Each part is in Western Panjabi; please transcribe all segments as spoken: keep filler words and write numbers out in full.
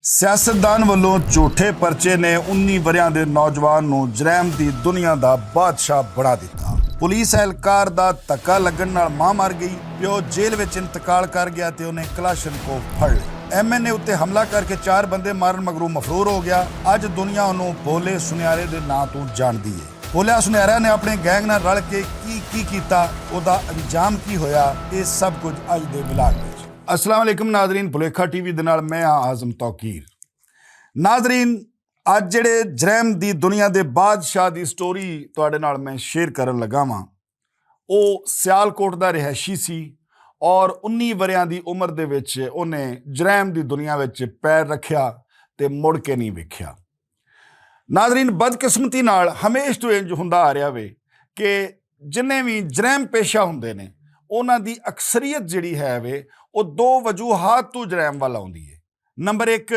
سیاستدان ولوں جھوٹے پرچے نے انی وریاں دے نوجوان نوں جرائم دی دنیا دا بادشاہ بنا دتا۔ پولیس اہلکار دا دھکا لگن نال ماں مر گئی، پیو جیل وچ انتقال کر گیا تے انہیں کلاشن کوف پھڑ لئی۔ ایم این اے اتے حملہ کر کے چار بندے مارن مگروں مفرور ہو گیا۔ اج دنیا انہوں بھولے سنیارے دے ناں توں جاندی ہے۔ بھولیا سنیارا نے اپنے گینگ نال رل کے کی کی کیتا، او دا انجام کی ہویا، اے سب کچھ اج دے ولاگ وچ۔ السلام علیکم ناظرین، بھلیکھا ٹی وی دے نال میں ہاں اعظم توقیر۔ ناظرین، اج جڑے جرائم دی دنیا دے بادشاہ دی سٹوری تہاڈے نال میں شیئر کرن لگا واں، او سیالکوٹ دا رہائشی سی اور انی وریاں دی عمر دے وچ اونے جرائم دی دنیا وچ پیر رکھیا تے مڑ کے نہیں ویکھیا۔ ناظرین، بدقسمتی نال ہمیش تو انج ہوندا آ رہیا وے کہ جنہیں وی جرائم پیشہ ہوندے نے، انہاں دی اکثریت جڑی ہے وے، او دو وجوہات تو جرائم والا ہوندی ہے۔ نمبر ایک،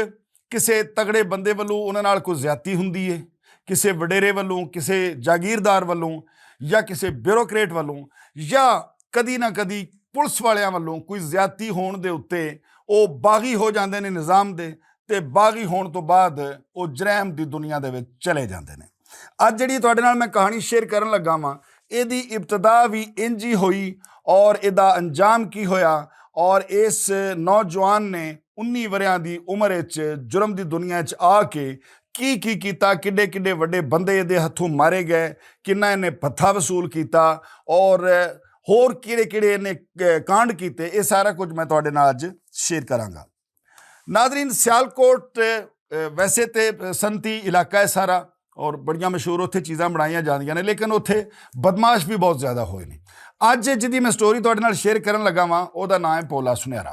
کسے تگڑے بندے ولوں انہاں نال کوئی زیادتی ہوندی ہے، کسے وڈیرے ولوں، کسے جاگیردار ولوں، یا کسے بیوروکریٹ ولوں، یا کدی نہ کدی پولیس والیاں ولوں کوئی زیادتی ہون دے اُتے او باغی ہو جاندے نے نظام دے، تے باغی ہون توں بعد او جرائم دی دنیا دے وچ چلے جاندے نے۔ اج جڑی تہاڈے نال میں کہانی شیئر کرن لگا واں، ایہدی ابتدا وی انجی ہوئی اور ایہدا انجام کی ہویا، اور اس نوجوان نے انی وریاں دی عمر اچ جرم دی دنیا اچ آ کے کی کی کیتا، کڈے کڈے وڈے بندے ایہدے ہتھوں مارے گئے، کنا ایہنے پتھا وصول کیتا، اور ہور کیڑے کیڑے ایہنے کانڈ کیتے، ایہہ سارا کچھ میں تہاڈے نال اج شیئر کراں گا۔ ناظرین، سیالکوٹ ویسے تے سنتی علاقہ ہے سارا، اور بڑیاں مشہور اتھے چیزاں بنائیاں جاندیاں نے، لیکن اتھے بدمعاش بھی بہت زیادہ ہوئے نے۔ اج جدی میں سٹوری تہاڈے نال شیئر کرن لگا واں، او دا ناں ہے پولا سنیارا۔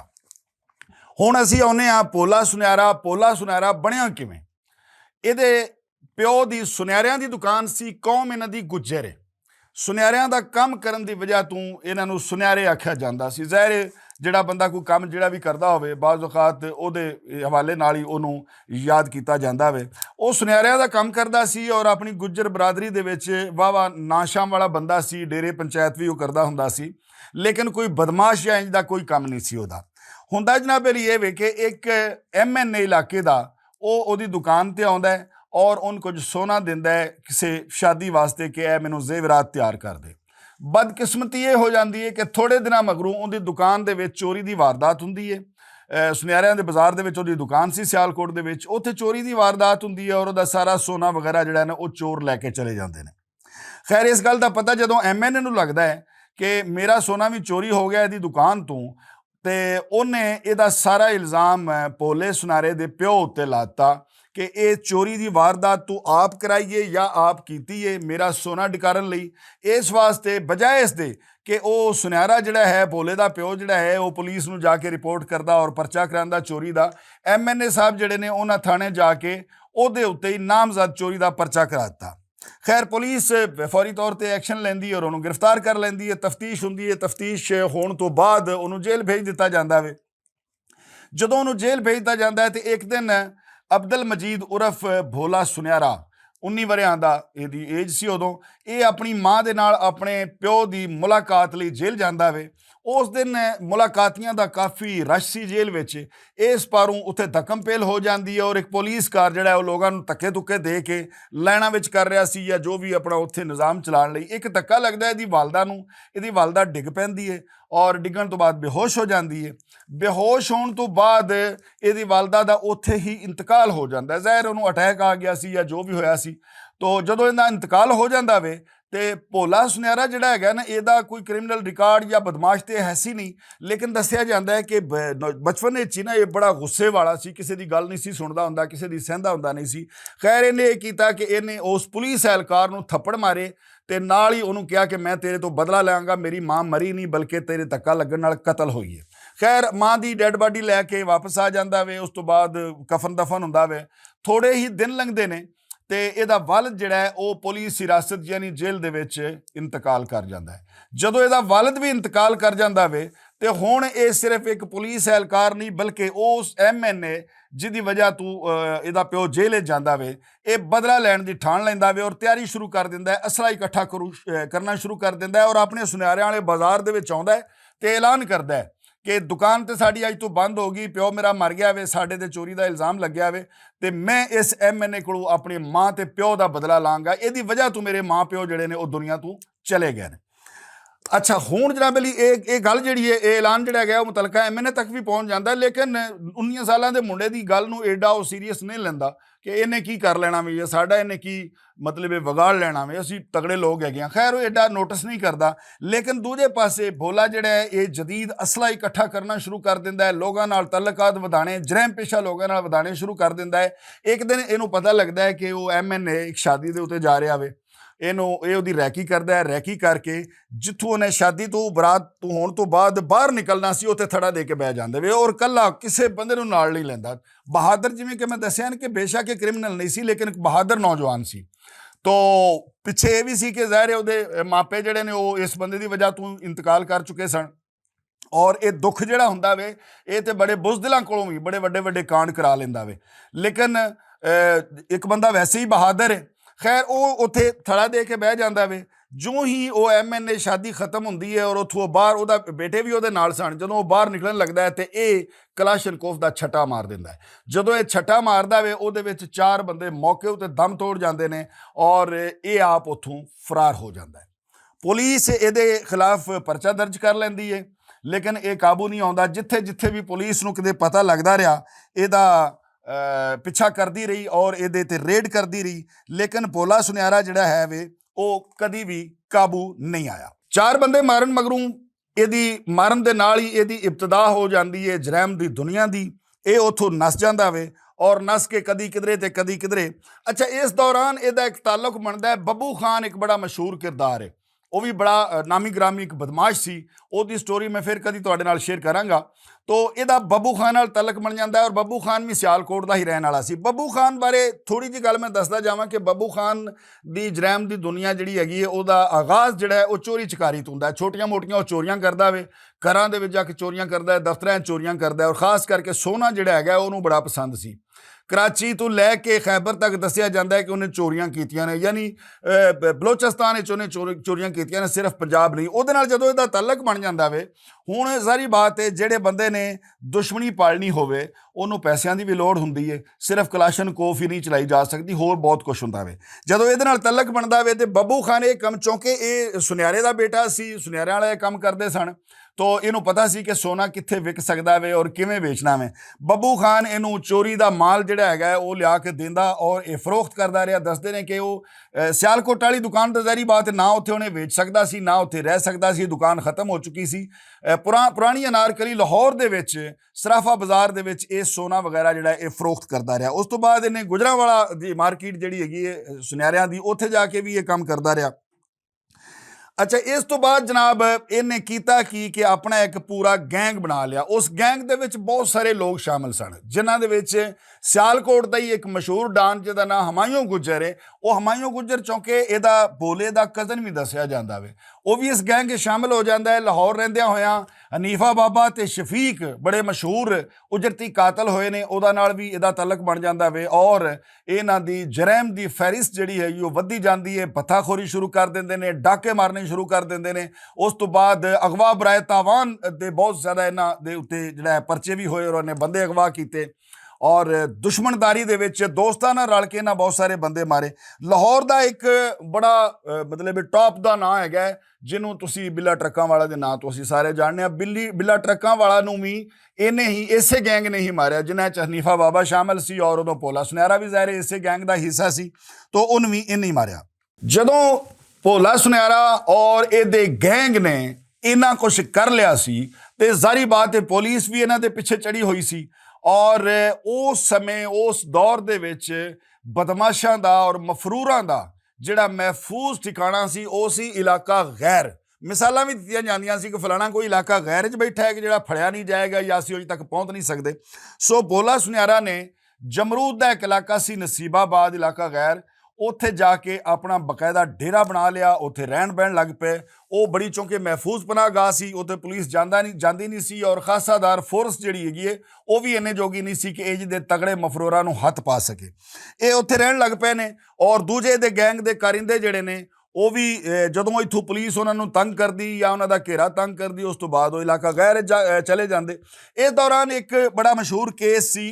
ہن اسی آنے آں پولا سنیارا۔ پولا سنیارا بنیا کیویں؟ ایہدے پیو دی سنیاریاں دی دکان سی، قوم انہاں دی گجر ہے۔ سنیاریاں دا کم کرن دی وجہ توں انہاں نوں سنیارے آکھیا جاندا سی۔ ظاہر ہے، جڑا بندہ کوئی کم جڑا وی کردا ہووے، بعض اوقات اوہدے حوالے نال ہی اوہنوں یاد کیتا جاندا ہووے۔ او سنیاریاں دا کم کردا سی اور اپنی گجر برادری دے وچ واہ واہ ناشام والا بندہ سی، ڈیرے پنچایت وی او کردا ہوندا سی، لیکن کوئی بدمعاش یا انج دا کوئی کم نہیں سی اوہدا۔ ہوندا جناب علی ایہہ وے کہ ایک ایم این اے علاقے دا او اوہدی دکان تے آندا ہے اور ان کچھ سونا دیندا ہے کسے شادی واسطے کہ اے مینوں زیورات تیار کر دے۔ بدقسمتی ایہہ ہو جاندی ہے کہ تھوڑے دناں مگروں اوہدی دکان دے وچ چوری دی واردات ہوندی ہے۔ سنیاریاں دے بازار دے وچ اوہدی دکان سی سیالکوٹ دے وچ، اوتھے چوری دی واردات ہوندی ہے اور اوہدا سارا سونا وغیرہ جڑا ہے نا، او چور لے کے چلے جاندے نے۔ خیر، اس گل دا پتہ جدوں ایم این اے نوں لگدا ہے کہ میرا سونا وی چوری ہو گیا ایہدی دکان توں، تے اوہنے ایہدا سارا الزام پولے سنارے دے پیو اُتے لاتا کہ ایہہ چوری دی واردات توں آپ کرائیے یا آپ کیتی ہے میرا سونا ڈکارن لئی۔ اس واسطے بجائے اس دے کہ او سنیارا جڑا ہے، پولے دا پیو جڑا ہے، او پولیس نوں جا کے رپورٹ کردا اور پرچہ کراندا چوری دا، ایم این اے صاحب جڑے نے انہاں تھانے جا کے اوہدے اُتے ہی نامزد چوری دا پرچہ کرا دتا۔ خیر، پولیس فوری طور تے ایکشن لیندی اور انہوں گرفتار کر لیندی ہے۔ تفتیش ہوندی ہے، تفتیش ہون توں بعد انہوں جیل بھیج دتا جاندا ہے۔ جدوں انہوں جیل بھیج دتا جاندا ہے تے ایک دن عبدل مجید عرف بھولا سنیارا، انی وریاں دا ایہدی ایج سی ادوں، ایہہ اپنی ماں دے نال اپنے پیو دی ملاقات لئی جیل جاندا ہے۔ اس دن ملاقاتیاں دا کافی رش سی جیل وچ۔ اس پاروں اتھے دھکم پیل ہو جاندی ہے اور ایک پولیس کار جڑا ہے او لوگاں نوں تکے تکے دے کے لائناں وچ کر رہیا سی یا جو وی اپنا اتھے نظام چلان لئی۔ ایک دھکا لگدا ہے ایہدی والدہ نوں، ایہدی والدہ ڈگ پیندی ہے اور ڈگن توں بعد بے ہوش ہو جاندی ہے۔ بے ہوش ہون توں بعد ایہدی والدہ دا اتھے ہی انتقال ہو جاندا ہے۔ ظاہر انہوں اٹیک آ گیا سی یا جو وی ہویا سی۔ تو جدوں ایہدا انتقال ہو جاندا وے، تے بھولا سنیارا جڑا ہے نا، ایہدا کوئی کرمنل ریکارڈ یا بدمعاش تے ہے سی نہیں، لیکن دسیا جاندا ہے کہ بچپن وچ ہی نا ایہہ بڑا غصے والا سی، کسے دی گل نہیں سی سندا ہوندا، کسے دی سہندا ہوندا نہیں سی۔ خیر، ایہنے ایہہ کیتا کہ ایہنے اس پولیس اہلکار نوں تھپڑ مارے تے نال ہی انہوں کہیا کہ میں تیرے توں بدلا لیاں گا، میری ماں مری نہیں بلکہ تیرے دھکا لگن نال قتل ہوئی ہے۔ خیر، ماں دی ڈیڈ باڈی لے کے واپس آ جاندا وے، اس توں بعد کفن دفن ہوندا وے۔ تھوڑے ہی دن لنگدے نے تے ایہدا والد جڑا ہے او پولیس حراست یعنی جیل دے وچ انتقال کر جاندا ہے۔ جدوں ایہدا والد وی انتقال کر جاندا وے، تے ہن ایہہ صرف ایک پولیس اہلکار نہیں بلکہ او ایم این اے جس دی وجہ توں ایہدا پیو جیل وچ جاندا وے، ایہہ بدلا لین دی ٹھان لیندا وے اور تیاری شروع کر دیندا ہے، اسلحہ اکٹھا کرنا شروع کر دیندا ہے اور اپنے سنیاریاں والے بازار دے وچ آوندا ہے تے اعلان کردا ہے کہ دکان تے ساڈی اج توں بند ہو گئی، پیو میرا مر گیا وے، ساڈے تے چوری دا الزام لگیا وے، تے میں اس ایم این اے کولوں اپنی ماں تے پیو دا بدلہ لاں گا، ایہدی وجہ توں میرے ماں پیو جڑے نے او دنیا توں چلے گئے نے۔ اچھا، ہن جناب علی، اے اے گل جڑی ہے، اے اعلان جڑا گیا، او متعلقہ ایم این اے تک وی پہنچ جاندا ہے، لیکن انیس سالاں دے منڈے دی گل نوں ایڈا او سیریس نہیں لیندا کہ اینے کی کر لینا وی ہے، ساڈا اینے کی، مطلب، اے وگاڑ لینا وی، اسی تگڑے لوگ ہے گئے ہیں۔ خیر، او ایڈا نوٹس نہیں کردا۔ لیکن دوجے پاسے بھولا جڑا ہے، اے جدید اسلحہ اکٹھا کرنا شروع کر دیندا ہے، لوگاں نال تعلقات ودھانے، جرائم پیشہ لوگاں نال ودھانے شروع کر دیندا ہے۔ ایک دن اینوں پتہ لگدا ہے کہ او ایم این اے ایک شادی دے اُتے جا رہیا وے، اینوں اے اودی ریکی کردا ہے، ریکی کر کے جتھوں انہیں شادی تو برات تو ہون تو بعد باہر نکلنا سی، اوتھے تھڑا دے کے بہ جاندے وے اور کلا کسے بندے نوں نال نہیں لیندا۔ بہادر، جویں کہ میں دسیا نا کہ بے شک اے کرمنل نہیں سی، لیکن ایک بہادر نوجوان سی۔ تو پچھے اے وی سی کہ ظاہر ہے اودے ماپے جڑے نے، او اس بندے دی وجہ تو انتقال کر چکے سن۔ اور اے دکھ جڑا ہوندا وے، اے تے بڑے بزدلاں کولوں وی بڑے وڈے وڈے کانڈ کرا لیندا وے۔ لیکن، اے، ایک بندہ ویسے ہی بہادر ہے۔ خیر، او اوتھے تھڑا دے کے بہ جاندا وے۔ جو ہی او ایم این اے شادی ختم ہوندی ہے اور اوتھوں او باہر، اودا بیٹے وی اودے نال سن، جدوں او باہر نکلن لگدا ہے تے اے کلاشنکوف دا چھٹا مار دیندا ہے۔ جدوں اے چھٹا ماردا وے، اودے وچ چار بندے موقع اُتے دم توڑ جاندے نے اور اے آپ اوتھوں فرار ہو جاندا ہے۔ پولیس ایہدے خلاف پرچہ درج کر لیندی ہے، لیکن ایہہ قابو نہیں آندا۔ جتھے جتھے وی پولیس نوں کدے پتہ لگدا رہیا، ایہدا پچھا کردی رہی اور ایہدے تے ریڈ کردی رہی، لیکن بھولا سنیارا جڑا ہے وے، او کدی وی قابو نہیں آیا۔ چار بندے مارن مگروں ایہدی مارن دے نال ہی ایہدی ابتدا ہو جاندی ہے جرائم دی دنیا دی۔ ایہہ اوتھوں نس جاندا وے اور نس کے کدی کدرے تے کدی کدرے۔ اچھا، اس دوران ایہدا ایک تعلق بندا ہے، ببو خان ایک بڑا مشہور کردار ہے، او وی بڑا نامی گرامی ایک بدمعاش سی۔ اوہدی سٹوری میں فیر کدی تہاڈے نال شیئر کراں گا۔ تو ایہدا ببو خان نال تعلق بن جاندا ہے اور ببو خان وی سیالکوٹ دا ہی رہن والا سی۔ ببو خان بارے تھوڑی جی گل میں دسدا جاواں کہ ببو خان دی جرائم دی دنیا جڑی ہیگی ہے، اوہدا آغاز جڑا ہے او چوری چکاری توں ہوندا ہے۔ چھوٹیاں موٹیاں او چوریاں کردا وے، گھراں دے وچ جا کے چوریاں کردا ہے، دفتراں چ چوریاں کردا ہے اور خاص کر کے سونا جڑا ہیگا ہے اونوں بڑا پسند سی۔ کراچی توں لے کے خیبر تک دسیا جاندا ہے کہ انہیں چوریاں کیتیاں نے، یعنی بلوچستان وچ انہیں چوریاں کیتیاں نے، صرف پنجاب نہیں۔ اوہدے نال جدوں ایہدا تعلق بن جاندا وے، ہن ساری بات ہے جڑے بندے نے دشمنی پالنی ہووے، انوں پیسیاں دی وی لوڑ ہوندی ہے۔ صرف کلاشنکوف ہی نہیں چلائی جا سکدی، ہور بہت کچھ ہوندا وے۔ جدوں ایہدے نال تعلق بندا وے تے ببو خان ایہہ کم، چونکہ ایہہ سنیارے دا بیٹا سی، سنیارے والا ایہہ کم کردے سن، تو اینوں پتہ سی کہ سونا کتھے وک سکدا وے اور کیویں ویچنا وے۔ ببو خان اینوں چوری دا مال جڑا ہیگا ہے او لیا کے دیندا اور ایہہ فروخت کردا رہیا۔ دسدے نے کہ او سیالکوٹ والی دکان تے ظاہری بات ہے نہ اوتھے انہیں ویچ سکدا سی، نہ اوتھے رہ سکدا سی، دکان ختم ہو چکی سی۔ پرانی انارکلی لاہور دے وچ سرافہ بازار دے وچ ایہہ سونا وغیرہ جڑا ایہہ فروخت کردا رہیا۔ اس توں بعد انہیں گجراں والا دی مارکیٹ جڑی ہیگی ہے سنیاریاں دی، اوتھے جا کے وی ایہہ کم کردا رہیا۔ اچھا، اس توں بعد جناب، انہیں کیتا کی کہ اپنا ایک پورا گینگ بنا لیا۔ اس گینگ دے وچ بہت سارے لوگ شامل سن، جنہاں دے وچ سیالکوٹ دا ہی ایک مشہور ڈان جس دا ناں ہمایوں گجر ہے۔ او ہمایوں گجر چونکہ ایہدا بولے دا کزن وی دسیا جاندا وے، او وی اس گینگ وچ شامل ہو جاندا ہے۔ لاہور رہندیاں ہویاں حنیفہ بابا تے شفیق بڑے مشہور اجرتی قاتل ہوئے نے، اوہدا نال وی ایہدا تعلق بن جاندا وے اور انہاں دی جرائم دی فہرست جڑی ہے او ودھی جاندی ہے۔ بتھا خوری شروع کر دیندے نے، ڈاکے مارنے شروع کر دیندے نے۔ اس توں بعد اغوا برائے تاوان دے بہت زیادہ انہاں دے اُتے جڑا ہے پرچے وی ہوئے اور انہیں بندے اغوا کیتے اور دشمنداری دے وچ دوستاں نال رل کے انہاں بہت سارے بندے مارے۔ لاہور دا ایک بڑا، مطلب، ٹاپ دا ناں ہیگا ہے، جنوں تسی بلا ٹرکاں والا دے ناں تو اسی سارے جاننے ہاں۔ بلا ٹرکاں والا نوں وی اینے ہی، اسے گینگ نے ہی ماریا، جنہاں چ حنیفہ بابا شامل سی اور ادوں پولا سنیارا وی ظاہر ہے اسے گینگ دا حصہ سی، تو ان وی ان ہی ماریا۔ جدوں پولا سنیارا اور ایہدے گینگ نے انہاں کچھ کر لیا سی، تے ظاہری بات ہے پولیس وی انہاں دے پچھے چڑھی ہوئی سی۔ اور اس سمیں، اس دور دے وچ بدمعاشاں دا اور مفروراں دا جڑا محفوظ ٹھکانہ سی، او سی علاقہ غیر۔ مثالاں وی دتیاں جاندیاں سی کہ فلانا کوئی علاقہ غیر وچ بیٹھا ہے کہ جڑا پھڑیا نہیں جائے گا یا اسی اج تک پہنچ نہیں سکدے۔ سو بولا سنیارا نے جمرود دا ایک علاقہ سی نصیب آباد علاقہ غیر، اوتھے جا کے اپنا باقاعدہ ڈیرا بنا لیا، اوتھے رہن بہن لگ پے۔ او بڑی چونکہ محفوظ پناہ گاہ سی، اوتھے پولیس جاندا نہیں جاندی نہیں سی اور خاصہ دار فورس جڑی ہیگی ہے، او وی اینے جوگی نہیں سی کہ اے جی دے تگڑے مفروراں نوں ہتھ پا سکے۔ اے اوتھے رہن لگ پے نے اور دوجے دے گینگ دے کارندے جڑے نے، او وی جدوں اتھوں پولیس انہاں نوں تنگ کردی یا انہاں دا گھیرا تنگ کردی، اس توں بعد او علاقہ غیر چلے جاندے۔ اس دوران اک بڑا مشہور کیس سی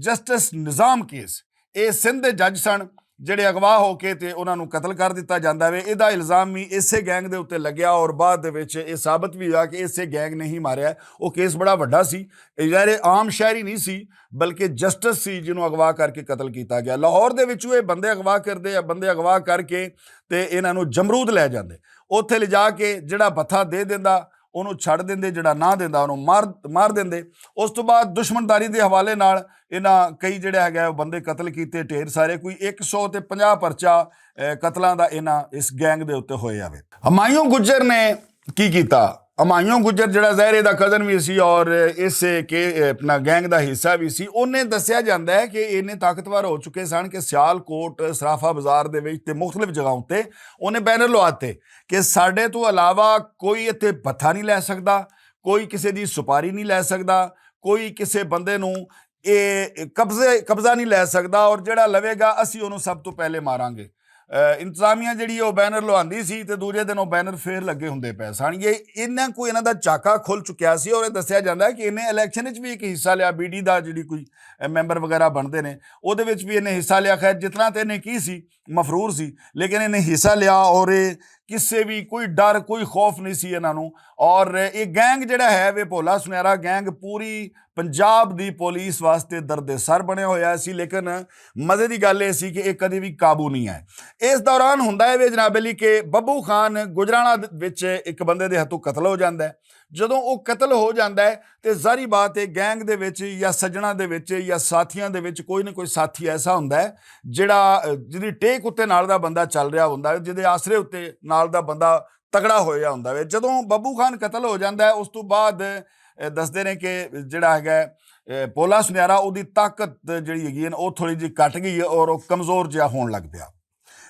جسٹس نظام کیس۔ اے سندھ دے جج سن، جیہڑے اغوا ہو کے تے انہاں نوں قتل کر دتا جاندا وے۔ ایہدا الزام وی ایسے گینگ دے اتے لگیا اور بعد دے وچ ایہہ ثابت وی ہویا کہ ایسے گینگ نے ہی ماریا۔ او کیس بڑا وڈا سی، ظاہر عام شہری نہیں سی، بلکہ جسٹس سی جنوں اغوا کر کے قتل کیتا گیا۔ لاہور دے وچ ایہہ بندے اغوا کردے بندے اغوا کر کے تے انہاں نوں جمرود لے جاندے، اتھے لے جا کے جیہڑا بتھا دے دیندا، انہوں چھڈ دیندے، جیہڑا نہ دیندا انہوں مار دیندے۔ اس توں بعد دشمنداری دے حوالے نال انہاں کئی جیہڑے ہے گئے بندے قتل کیتے، ڈھیر سارے کوئی اک سو تے پنجاہ پرچہ قتلاں دا انہاں اس گینگ دے اتے ہوئے آوے۔ ہمایوں گجر نے کی کیتا؟ ہمایوں گجر جیہڑا زہرے دا کزن وی سی اور اس کے اپنا گینگ دا حصہ وی سی، انہیں دسیا جاندا ہے کہ انہیں طاقتور ہو چکے سن کہ سیال کوٹ سرافا بازار دے وچ تے مختلف جگہوں تے انہیں بینر لواتے کہ ساڈے توں علاوہ کوئی اتھے بتھا نہیں لے سکدا، کوئی کسے دی سپاری نہیں لے سکدا، کوئی کسے بندے نوں قبضہ نہیں لے سکدا اور جیہڑا لوے گا اسی انہوں سب توں پہلے ماراں گے۔ انتظامیہ جیہڑی او بینر لواندی سی تے دوجے دن او بینر فیر لگے ہوندے پے سن۔ انہاں کو انہاں دا چاکا کھل چکیا سی اور ایہہ دسیا جاندا ہے کہ انہیں الیکشن وچ وی اک حصہ لیا، بی ڈی دا جیہڑی کوئی ممبر وغیرہ بندے نے، اوہدے وچ وی انہیں حصہ لیا۔ خیر جتنا تے انہیں کی سی مفرور سی، لیکن انہیں حصہ لیا اور ایہہ کسے وی کوئی ڈر کوئی خوف نہیں سی انہاں نوں۔ اور ایہہ گینگ جیہڑا ہے وے بھولا سنہرا گینگ پوری پنجاب دی پولیس واسطے درد سر بنے ہویا سی، لیکن مزے دی گل ایہہ سی کہ ایہہ کدی وی قابو نہیں آئے۔ اس دوران ہوندا ہے وے جناب علی کہ ببو خان گجرانہ وچ اک بندے دے ہتھوں قتل ہو جاندا ہے۔ جدوں او قتل ہو جاندا ہے تے ظاہری بات ہے گینگ دے وچ یا سجناں دے وچ یا ساتھیاں دے وچ کوئی نہ کوئی ساتھی ایسا ہوندا ہے جیہڑا جدی ٹیک اتے نال دا بندہ چل رہیا ہوندا ہے، جدے آسرے اتے نال دا بندہ تگڑا ہویا ہوندا ہے۔ جدوں ببو خان قتل ہو جاندا ہے اس توں بعد دسدے نے کہ جیہڑا ہے گا پولا سنہرا اوہدی طاقت جیہڑی ہے گی او تھوڑی جی کٹ گئی اور او کمزور جیہا ہون لگ پیا۔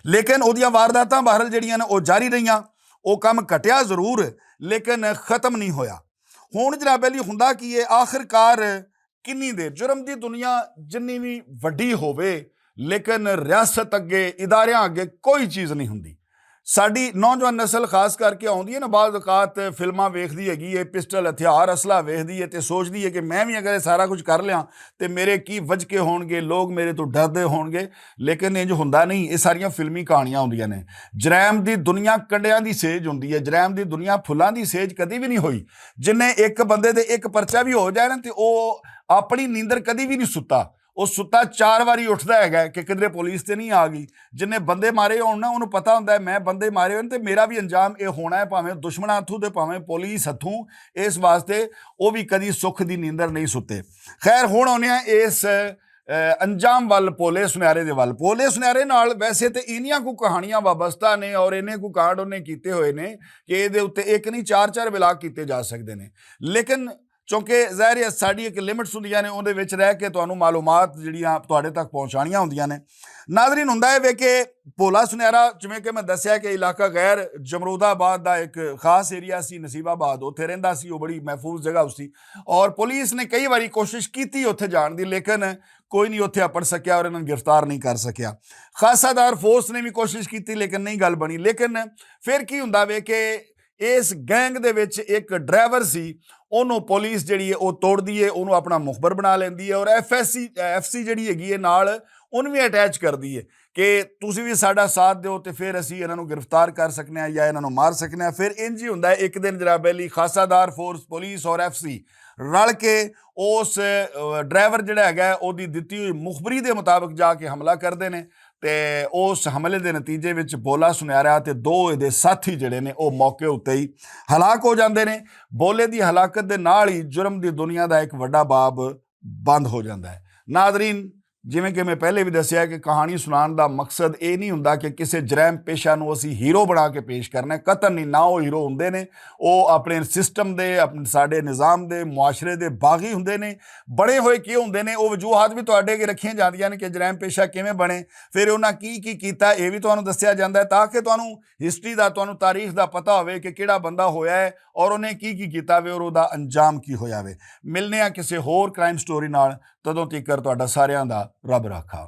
لیکن اوہدیاں وارداتاں بہرحال جیہڑیاں نے او جاری رہیاں۔ او کم کٹیا ضرور، لیکن ختم نہیں ہویا۔ ہون جناب علی ہوندا کہ ایہہ آخر کار کنی دے جرم دی دنیا جنی وی وڈی ہووے، لیکن ریاست اگے اداریاں اگے کوئی چیز نہیں ہوندی۔ ساڈی نوجوان نسل خاص کر کے آندی ہے نا بعض اوقات فلماں ویکھدی ہے گی ہے پسٹل ہتھیار اسلحہ ویکھدی ہے تے سوچدی ہے کہ میں وی اگر ایہہ سارا کچھ کر لیاں تے میرے کی وجکے ہون گے، لوگ میرے توں ڈردے ہون گے۔ لیکن انج ہوندا نہیں، ایہہ ساریاں فلمی کہانیاں ہوندیاں نے۔ جرائم دی دنیا کنڈیاں دی سیج ہوندی ہے، جرائم دی دنیا پھلاں دی سیج کدی وی نہیں ہوئی۔ جنہیں اک بندے دے اک پرچہ وی ہو جائے نا تے او اپنی نیندر کدی وی نہیں ستا۔ او ستا چار واری اٹھدا ہے کہ کدھرے پولیس تے نہیں آ گئی۔ جنہیں بندے مارے ہون نا انہوں پتا ہوندا ہے میں بندے مارے ہوئے تے میرا وی انجام ایہہ ہونا ہے، پاویں دشمناں ہتھوں تے پاویں پولیس ہتھوں۔ اس واسطے او وی کدی سکھ دی نیندر نہیں ستے۔ خیر ہون ہونے ہیں اس انجام ول پولے سنہرے دے ول پولے سنہرے نال ویسے تے انہیاں کو کہانیاں وابستہ نے اور انہیں کو کارڈ انہیں کیتے ہوئے نے کہ ایہدے اتے اک نہیں چار چار ولاگ کیتے جا سکدے نے۔ لیکن چونکہ ظاہر ہے ساڈی اک لمٹس ہوندیاں نے اوہدے وچ رہ کے تہانوں معلومات جیہڑیاں تہاڈے تک پہنچانیاں ہوندیاں نے۔ ناظرین ہوندا ہے وے کہ بھولا سنہرا جویں کہ میں دسیا کہ علاقہ غیر جمرود آباد دا اک خاص ایریا سی نصیب آباد اتھے رہندا سی او بڑی محفوظ جگہ اسی۔ اور پولیس نے کئی واری کوشش کیتی اتھے جان دی لیکن کوئی نہیں اتھے اپڑ سکیا اور انہاں نوں گرفتار نہیں کر سکیا۔ خاصہ دار فورس نے وی کوشش کیتی لیکن نہیں گل بنی لیکن فیر کی ہوندا وے کہ اس گینگ دے وچ اک ڈرائیور سی، انہوں پولیس جیہڑی ہے او توڑدی ہے انہوں اپنا مخبر بنا لیندی ہے اور F S C F C جیہڑی ہے گی ہے نال انہوں وی اٹیچ کردی ہے کہ تسی وی ساڈا ساتھ دیو تے فیر اسی انہاں نوں گرفتار کر سکنے ہیں یا انہاں نوں مار سکنے ہیں۔ فیر انج ہی ہوندا ہے اک دن جناب علی خاصہ دار فورس پولیس اور ایف سی رل کے اس ڈرائیور جیہڑا ہے گا اوہدی دتی ہوئی مخبری دے مطابق جا کے حملہ کردے نے۔ تے اس حملے دے نتیجے وچ بولا سنہرا تے دو ایہدے ساتھی جیہڑے نے او موقع اتے ہی ہلاک ہو جاندے نے۔ بولے دی ہلاکت دے نال ہی جرم دی دنیا دا اک وڈا باب بند ہو جاندا ہے۔ ناظرین، جیویں کہ میں پہلے وی دسیا کہ کہانی سنان دا مقصد ایہہ نہیں ہوندا کہ کسے جرائم پیشہ نوں اسی ہیرو بنا کے پیش کرنا ہے قطعا نہیں نہ او ہیرو ہوندے نے۔ او اپنے سسٹم دے اپنے ساڈے نظام دے معاشرے دے باغی ہوندے نے۔ بنے ہوئے کیوں ہوندے نے او وجوہات وی تہاڈے اگے رکھیاں جاندیاں نے کہ جرائم پیشہ کیویں بنے، فیر انہاں کی کی کیتا ایہہ وی تہانوں دسیا جاندا ہے تاکہ تہانوں ہسٹری دا تہانوں تاریخ دا پتا ہووے کہ کیہڑا بندہ ہویا ہے اور انہیں کی کی کیتا وے اور اوہدا انجام کی ہویا وے۔ ملنے آں کسے ہور کرائم سٹوری نال، تدوں تیکر تہاڈا ساریاں دا رب رکھا۔